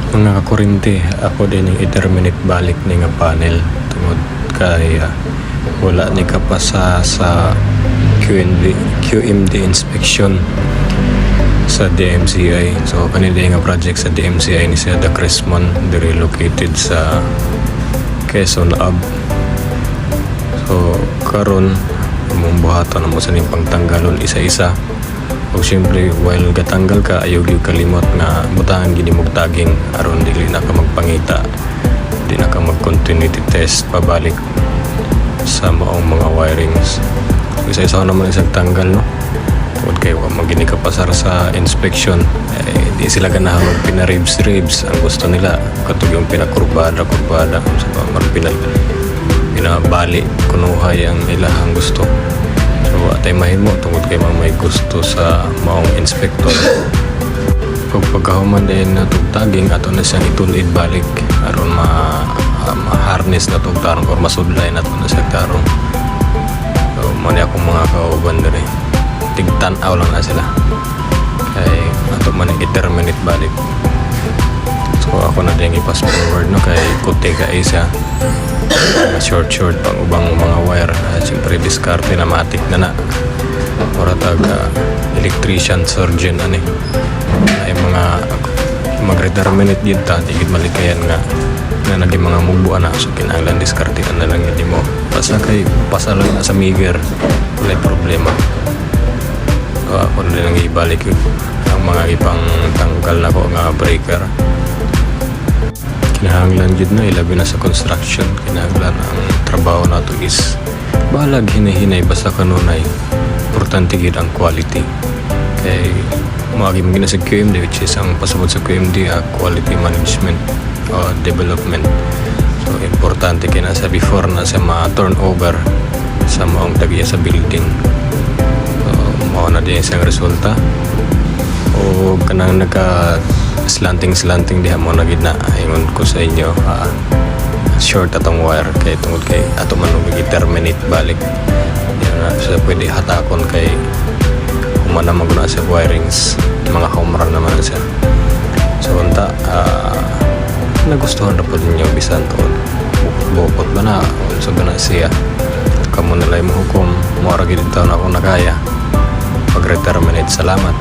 Mga kakuryente, ako din yung i-terminate balik ni nga panel tungod kay wala ni kapasa sa QMD, QMD inspection sa DMCI. So kanila nga project sa DMCI ni siya The Cresmon, diri located sa Quezon Ave. So karon among buhaton mo sa ning pangtanggalon isa-isa. Ug siyempre, while gatanggal ka, ayaw gyud kalimot nga butangan gini mog tagging aron dili na ka magpangita, di na ka mag continuity test pabalik sa maong mga wirings. Isa-isa naman isang tanggal, no, tungod kay wa man gini kapasar sa inspection, eh, di sila ganahan og pina-ribs ribs. Ang gusto nila katong yung pinakurbada kurbada sa pa pinabali kunuhay ang ilahang gusto. So atay mahimo tungod kay mga may gusto sa maong inspector. Pag pagkahuman din na tagging, ato na siyang itulid balik aron ma-harness na tog tarong or masudlay na to na siya tarong. So mo ni akong mga kauban diri, tigtan-aw lang na sila kay ato man ang i-terminate balik. So ako na din i-fast forward, no, kay kuti ka siya. Mga short short pang ubang mga wire. Siyempre diskarte na matik na na. Mura tag electrician surgeon ani. Ay mga mag-reterminate yun ta, di gid malikayan nga na naging mga mugbo na, so kinahanglan diskarte na lang yun mo. Basta kay pasa lang na sa meter, walay problema. So, ako na din ang ibalik yun ang mga ipang tanggal na ko nga breaker. Kinahanglan jud na, ilabi na sa construction, kinahanglan ang trabaho nato is bahalag hinay-hinay basta kanunay, importante gid ang quality kay moagi man gina sa QMD, which is ang pasabot sa QMD, quality management o development. So importante kay na sa before na sa ma-turnover sa maong tag-iya sa building. So mao na din siyang resulta o kanang nagka slanting slanting diha mo na gid na ingon ko sa inyo, short atong wire kay tungod kay ato man og i-terminate balik. Di na siya pwede hatakon kay human naman guna sa wirings, mga home run naman na siya. So unta nagustuhan ra pod ninyo bisan tungod bukot-bukot ba na, unsa ba na siya, kamo na lang mo hukom. Mo ra gid taon ako nakaya pag-reterminate. Salamat.